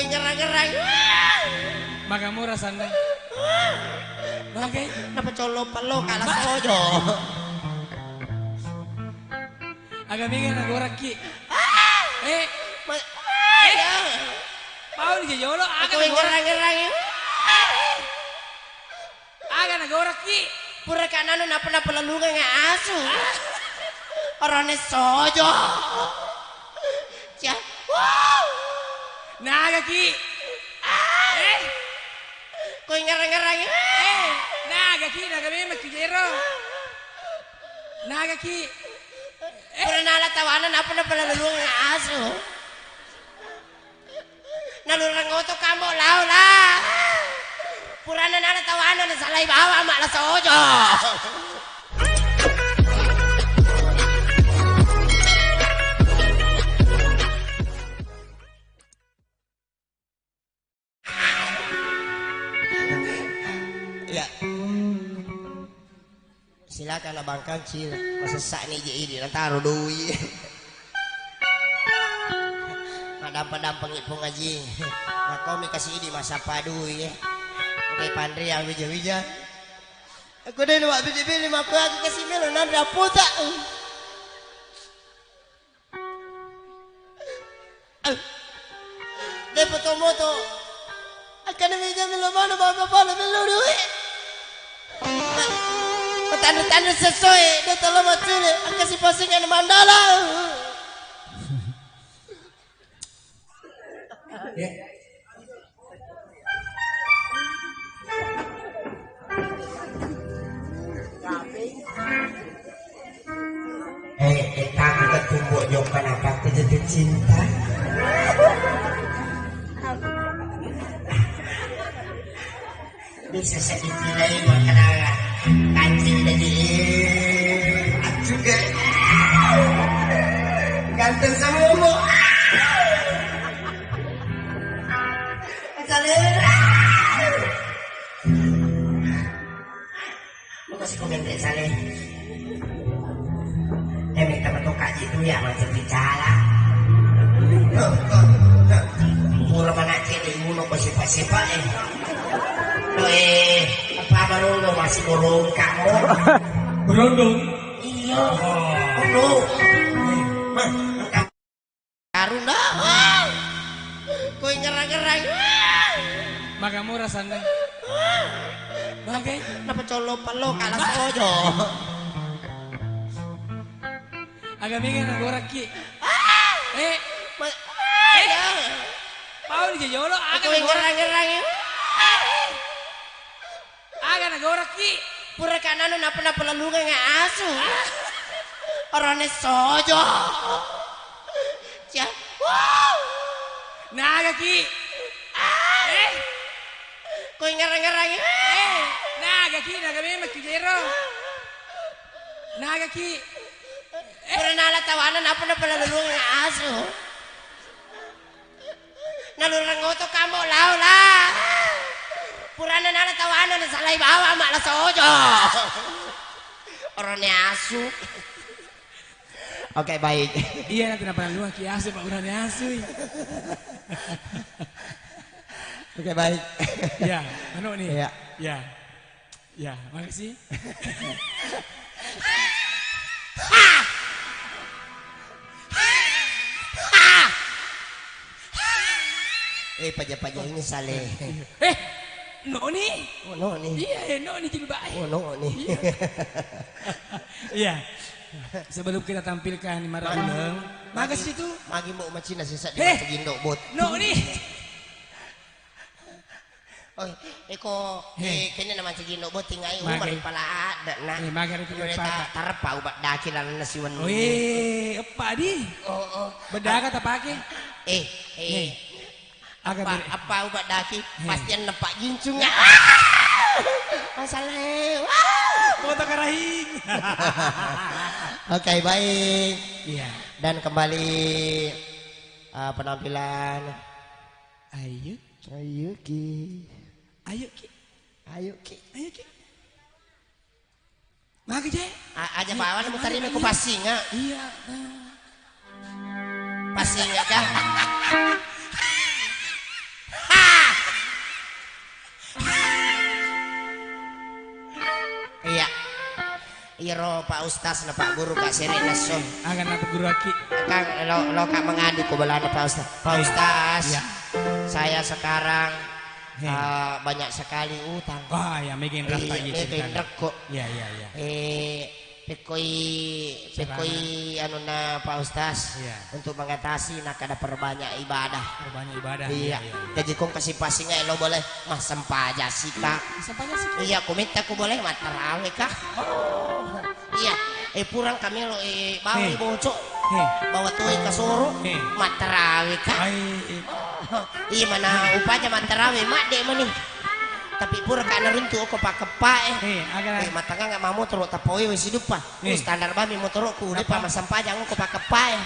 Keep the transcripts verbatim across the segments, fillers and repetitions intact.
Ngerang-ngerang. Magamura sanna. Bagai. Napa colo pello kala sojo. Aga mega nagorakki. Eh. Ma- Eh. Pauni je jolo, aga Aku nagoraki. Ngerang-ngerang. Aga nagorakki. Pura kananu napa napalalungang asu. Orone sojo. Cia. Wow. Nagaki. Eh. Koi ngerang-ngerang. Eh, nagaki, naga memang ki jero. Nagaki. Pura nala tawana napa napalalungang asu. Nalureng oto kambo lao la. Purana nala tawana nasalai bawa mak la sojo. Ya. Silakan abangkang cil, masessa'ni je idi nataro dui. Madampa-dampangi Puang Aji. Nakomi kasidi masappa dui. Engkai panreang wija-wija. Aku deh nuwak bili-bili makku aku kasi melo nanre aputa. Depa to moto. Akkana meja melo mano bapa pala melo duwe. Tanre-tanre sesuai de tolo macule. Akka si pasing anu mandala. Eh, eh, tamu ketumbuk jokka napa aku jatuh cinta. Bisa sedikit lagi makan kancil jadi juga ganteng semua. Saleh. Lu masih komen deh, Saleh. Eh, minta betul kaji itu ya, macam bicara. Pura mana cek di gunung, kok sipa-sipa, eh. Tuh, eh, apa baru lu masih burung kamu? Berondong. Iya. Oh. Lu. Mah, Karuna. Koi ngerang-ngerang. Magamura sanna. Bagai. Napa colo pello kala sojo. Aga mega nagorakki. Eh. Ma- Eh. Pauni je jolo, aga Koi ngerang-ngerang. Aga nagorakki? Pura kananu napa napalalungang asu. Orone sojo. Cia. Wow. Nagaki. Eh. Koi ngerang-ngerang. Eh, nagaki, naga memang ki jero. Nagaki. Pura nala tawana napa napalalungang asu. Nalureng oto kambo lao la. Purana nala tawana nasalai bawa mak la sojo. Orone asu. Oke, baik. Iya, nanti napa nalua ki asu, Pak, orone asu. Oke, baik. Iya, anu nih. Iya. Iya. Ya, makasih. Eh, paja-paja ini Saleh. Eh, Noni. Oh, Noni. Iya, eh, Noni jilbab. Oh, Noni. Iya. Iya. Sebelum kita tampilkan Mara Uleng, makasih tuh. Magi mau macina sisa di Gindo bot. Noni. Oh, eko, eh, kene na mancaji no botting ai umar pala ada na. Eh, maga ritu. Tarpa ubat daki lalenna siwenni. Oh, eh, eppa di. Oh, oh. Bedaka tapake. Eh, eh. Apa, apa ubat daki? Pastian nepak gincung. Masalah. Kota Karahing. Oke, baik. Iya. Dan kembali, eh, penampilan. Ayo. Ayo ki. Ayo ki. Ayo ki. Ayo ki. Magi je. A- aja bawa nemu tarima ku passinga. Iya. Passinga kah? Iro Pak Ustaz na Pak Guru Kak Sere Nasso. Aga na Pak Guru Aki? Kang lo, lo Kak mengadu ko balana Pak Ustaz. Pak Ustaz, iya, saya sekarang, eh, banyak sekali utang. Wah, ya, mega rata. Iya, iya, mega ceritanya. Rekko. Iya, iya, iya. Eh, pekkoi, pekkoi anunna Pak Ustaz, iya, untuk mengatasi, nakkeda perbanyak ibadah. Perbanyak ibadah. Iya. Iya, iya, iya. Jaji kong kasi pasinga lo boleh massempajang sika. Massempajang sika? Iya, ku metta ku boleh mattarawe ka. Oh. Iya, eh, purang kami lo, eh, bawa bocok. Bawa toi kasoro, mattarawe ka. Ai. Iya, mana upaja mattarawe, madde mani. Tapi pura ka naruntu ko pakeppa e. Eh, aga? Eh, matanganga mamotoro tappa wewe siduppa. Eh. Standar bami motorokku, udah pa massempajang ko pakeppa e.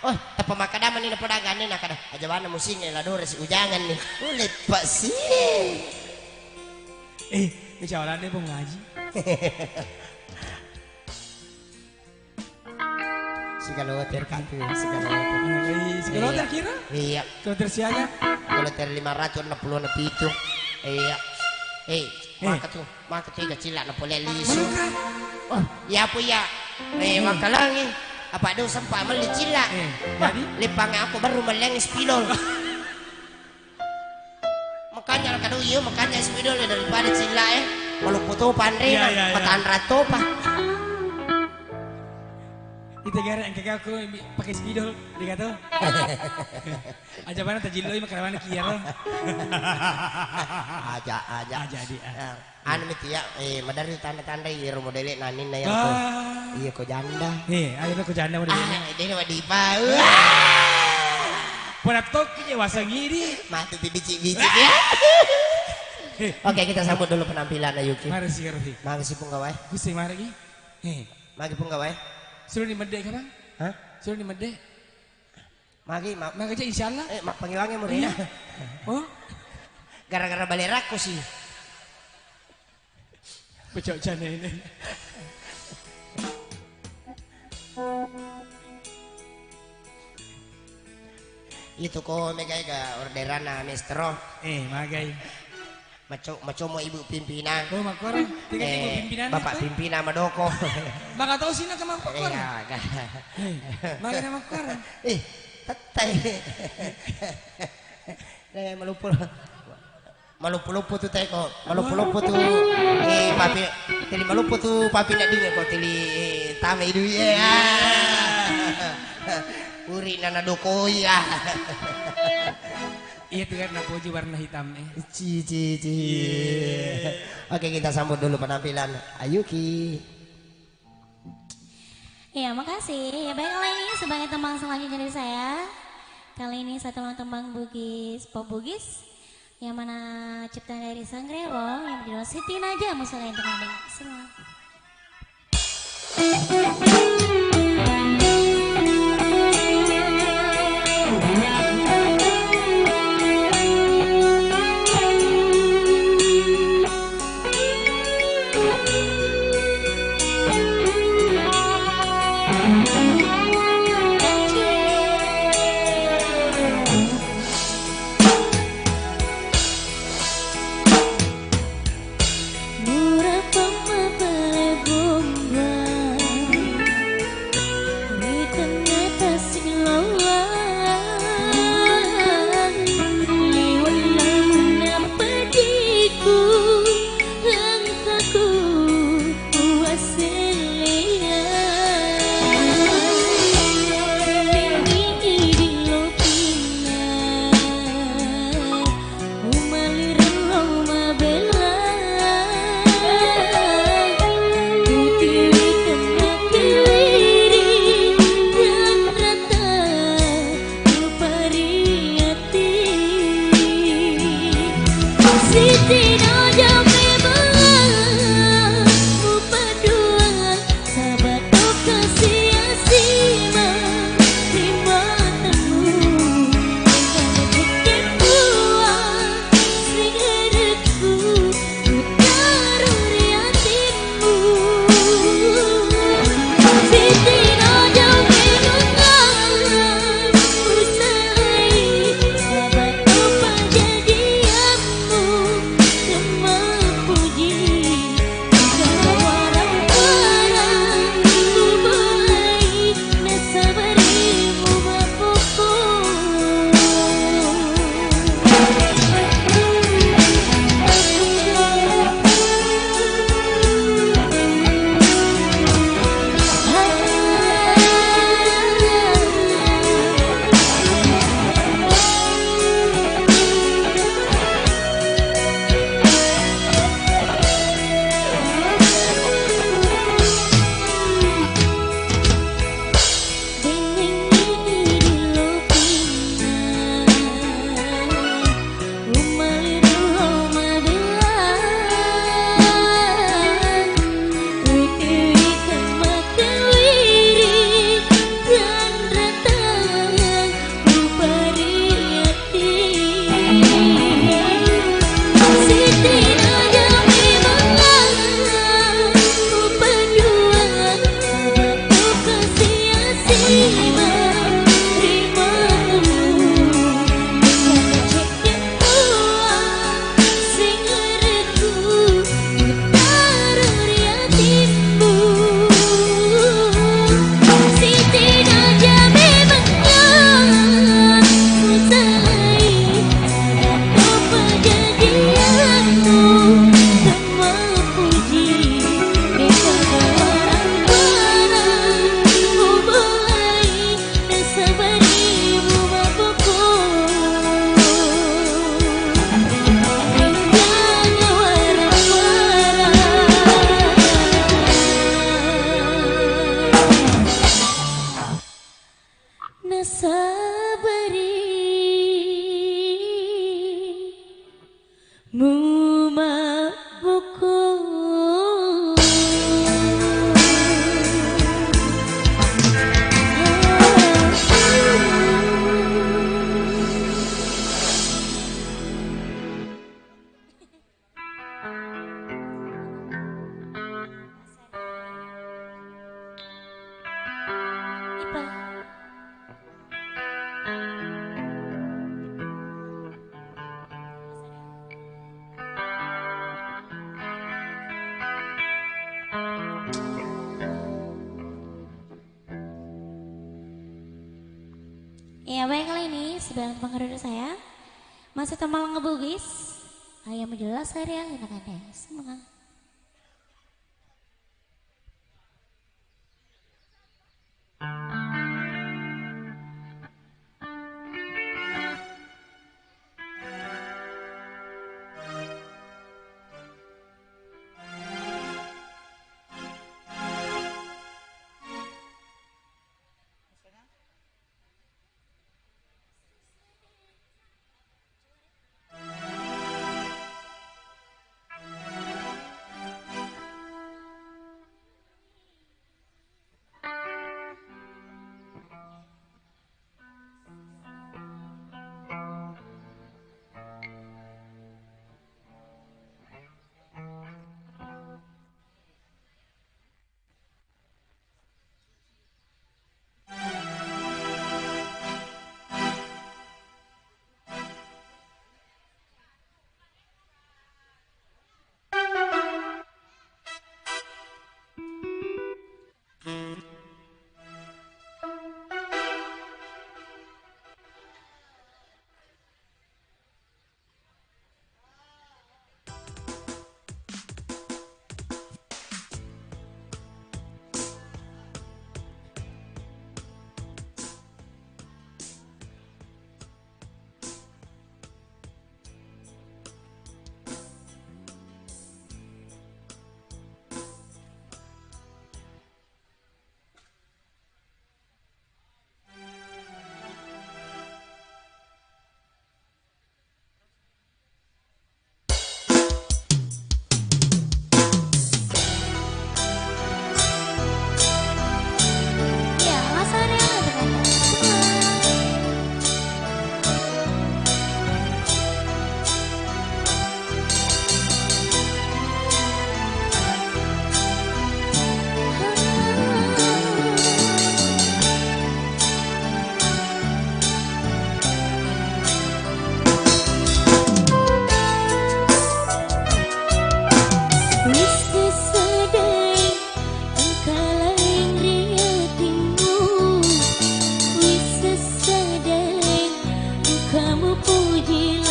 Oh, tappa makkeda mani na pedagang ni, nakkeda, "Aja bana musingnge la dore si ujangan ni." Uleppa si. Eh, bicara ni pun ngaji. Sikaloter katu, sikaloter. Eh, sikaloter kira? Iya. Sikaloter siaga? Sikaloter lima ratus enam puluh na pitu. Iya. Eh, maka tu, maka tu iga cilla na pole lisu. Maka? Oh, iya apa iya? Eh, makalangi. Apa do sempa melli cilla? Eh, jadi? Lepang aku baru meleng spidol. Makanya kadu iya, makanya spidol daripada cilla e. Maloppo topa anrena, iya, iya, iya, matanra topa. Ita gara engka aku pakai spidol, dia kata. Aja mana tajilloi makalawan kiaro. Aja, aja. Aja di. Anu miti ya, eh, maderri tanda-tanda iyaro modele naninna ya. Iya ko janda. Eh, ayo ko janda modele. Ah, dena wadipa. Pada tokki je wasangiri. Mati ti bicik-bicik ya. Oke, kita sambut dulu penampilan Ayuki. Mari si Rofi. Mari si Punggawa. Gusti mari ki. Eh. Magi Punggawa. Suruh di medde ka, Bang? Hah? Suruh di medde. Magi, ma-, magi aja, insyaallah. Eh, ma-, pangiwangi mu, iya. Oh? Gara-gara bale rakko sih. Pecah jana ini. Itu ko megai ga orderanna mistro. Eh, magai. Maco-, macomo ibu pimpinan. Oh, makkoro. Tiga ibu pimpinan. Bapak pimpinan madoko. Maka tau sina ke makkoro. Iya, ga. Maka na makkoro. Eh, tettai. Eh, maluppo. Maluppo-luppo tu teko. Maluppo-luppo tu. Eh, papi, tili maluppo tu papi na dinge ko tili, eh, tama idui, eh. Uri nana dokoi, ah. Iya tu kan napoji warna hitam, eh. Ci, ci, ci. Iya. Oke, kita sambut dulu penampilan Ayuki. Iya, makasih. Ya, baik, kali ini sebagai tembang selanjutnya dari saya. Kali ini saya tolong tembang Bugis, pop Bugis. Yang mana ciptaan dari Sangrewo, yang berjudul Siti Naja, musuh lain teman semua. Mura pemma pale bomba. Mumabbuku. Ipa. Ya, baiklah, ini sebagai pengaruh saya. Masih temalang ngebugis. Ayo, menjelas hari ya, enak ada. Semangat. Wis sedeng engka laing ri atimmu, wis sedeng engka mupuji